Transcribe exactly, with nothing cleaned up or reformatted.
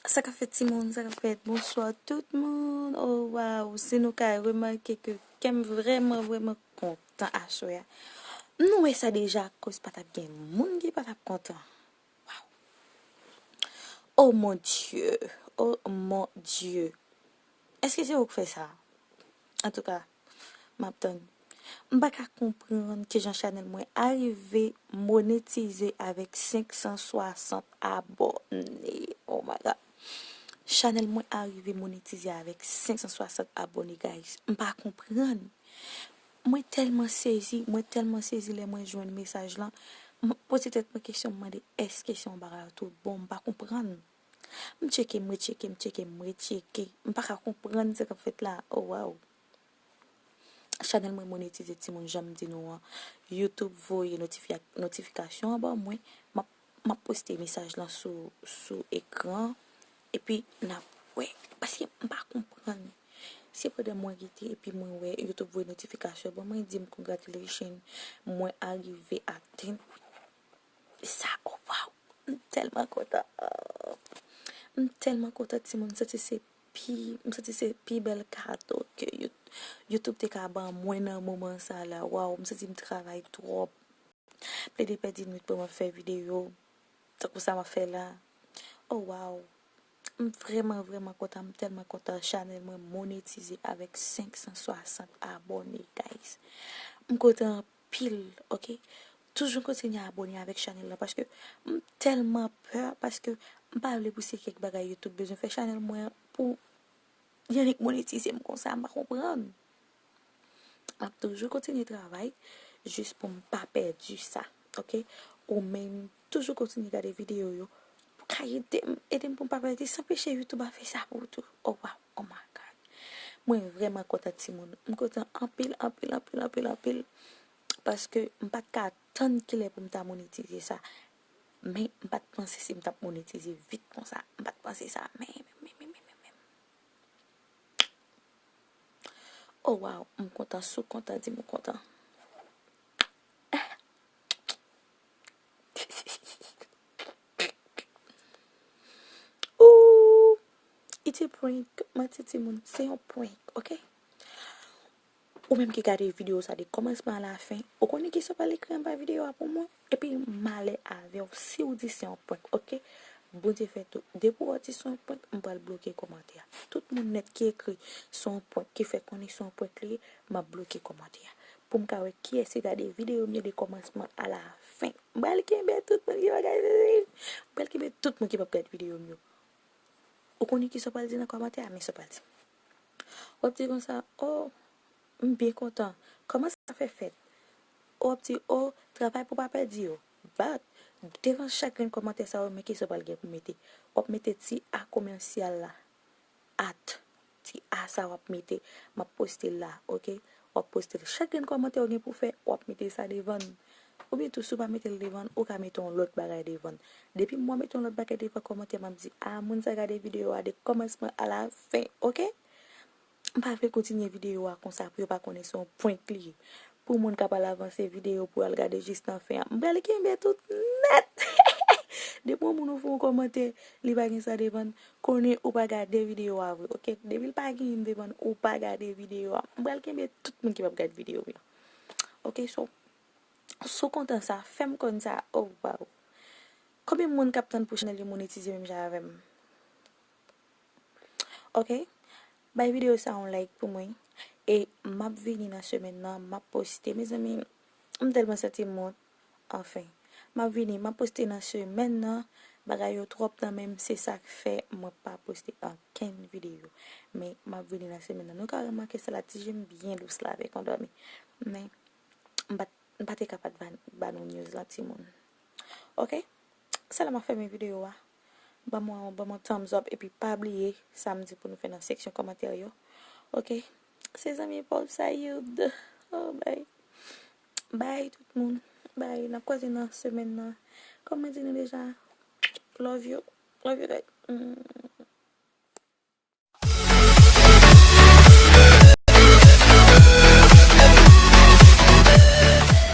Sa k ap fèt timoun, sa k ap fèt? Bonswa tout moun. Oh, waw, si nou ka remake ke kè m vrèman, vrèman kontan aswè a. Nou wè sa deja, akoz pa t ap gen moun ki pa t ap kontan. Waw. Oh mon Dieu, oh mon Dieu. Èske se ou k fè sa? Antouka, m ap tann. M pa ka konprann kijan chanèl mwen arive monetize avèk senk san swasant abòne. Oh my God. Chanèl mwen arive monetize avèk senk san swasant abòne, guys. M pa konprann. Mwen tèlman sezi, mwen tèlman sezi lè mwen jwenn mesaj lan. M poze tèt mwen kesyon, m mande, èske se yon bagay tout bon? M pa konprann. M tcheke, m retcheke, m tcheke, m retcheke. M pa ka konprann sa k ap fèt la. Oh, waw. Chanèl mwen monetize, timoun, jan m di nou an. YouTube voye notifya-, notifikasyon an ban mwen. M ap, m ap poste mesaj lan sou, sou ekran. Epi, n ap wè. Paske m pa konprann. Se pandan mwen rete, epi mwen wè YouTube voye notifikasyon ban mwen, di m, "Congratulations, mwen arive atenn sa." Oh, waw. M tèlman kontan. M tèlman kontan, timoun. M santi se pi, m santi se pi bèl kado ke You-, YouTube te ka ban mwen nan moman sa la. Waw, m santi m travay twòp. Plede pèdi nwit pou mwen fè videyo tankou sa m ap fè la. Oh, waw. M vrèman, vrèman kontan. M tèlman kontan. Chanèl mwen monetize avèk senk san swasant abòne, guys. M kontan anpil, oke? Toujou kontinye abòne avèk chanèl la, paske m tèlman pè, paske m pa vle pou se kèk bagay YouTube bezwen fè chanèl mwen pou y annik monetize m konsa, m pa konprann. M ap toujou kontinye travay jis pou m pa pèdi sa, oke? Ou menm, toujou kontinye gade videyo yo pou ka ede m, ede m pou m pa pèdi, san peche YouTube ap fè sa pou ou tou. Oh, waw, oh my God. Mwen vrèman kontan, timoun. M kontan anpil, anpil, anpil, anpil, anpil. Paske m pa t ka tann kilè pou m ta monetize sa. Men m pa t panse si m t ap monetize vit konsa. M pa t panse sa. Men, men, men, men, men, men. Oh, waw, m kontan, si w kontan, di m ou kontan. Ooh, it's a prank. Manti timoun, se yon prank, oke? Ou menm ki gade videyo sa de kòmansman a la fen, ou konnen kisa w pral ekri anba videyo a pou mwen? Epi malè avè w si w di se yon prank, oke? Bondye fè tou. Depi w di se yon prank, m pral bloke kòmantè a. Tout moun nèt ki ekri se yon prank, ki fè konnen se yon prank li ye, m ap bloke kòmantè a. Pou m ka wè kiyès ki gade videyo m yo de kòmansman a la fen. M pral kenbe tout moun ki pa gade, m pral kenbe tout moun ki p ap gade videyo m yo. Ou konnen kisa w pral di nan kòmantè a, men sa w pral di. W ap di konsa, "Oh, m byen kontan. Kòman sa fè fèt?" W ap di, "Oh, travay pou pa pèdi yo." But, devan chak grenn kòmantè sa yo, men kisa w pral gen pou mete. W ap mete ti a komèsyal la. At. Ti a sa w ap mete. M ap poste l la, oke? W ap poste l. Chak grenn kòmantè w gen pou fè, w ap mete sa devan l. Oubyen tou, si w pa mete l devan l, ou ka mete yon lòt bagay devan l. Depi m wè w mete yon lòt bagay devan kòmantè, m ap di, "A, moun sa gade videyo a de kòmansman a la fen," oke? M pa vle kontinye videyo a konsa pou yo pa konnen se yon prank li ye. Pou moun k ap al avanse videyo pou al gade jis nan fen an. M pral kenbe tout nèt. Depi yon moun ou fè yon kòmantè, li pa gen sa devan l, konnen ou pa gade videyo a vre, oke? Depi l pa gen devan l, ou pa gade videyo a. M pral kenbe tout moun ki p ap gade videyo m yo. Oke, so, si w kontan sa, fè m konn sa. Oh, waw. Konbyen moun k ap tann pou chanèl yo monetize menm jan avè m? Oke? Bay videyo sa yon like pou mwen. E m ap vini nan semèn nan, m ap poste. Mezanmi, m tèlman santi m wont. Anfen, m ap vini, m ap poste nan semèn nan. Bagay yo twòp nan men m, se sa k fè mwen pa poste ankenn videyo. Men, m ap vini nan semèn nan. Nou ka remake sa la, ti je m byen dous la, avèk yon dòmi. Men, m pa t M pa te ka pa t ba, ba nou news lan, timoun. Oke? Se la m ap fèmen videyo a. Ban mwen, ban mwen thumbs up, epi pa bliye sa m di pou nou fè nan seksyon kòmantè yo. Oke? Se zanmi pa w Sayoud. Oh, bye. Bye tout moun. Bye. N ap kwaze nan semèn nan. Kòm mwen di nou deja, Love you. Love you, guys. Mm.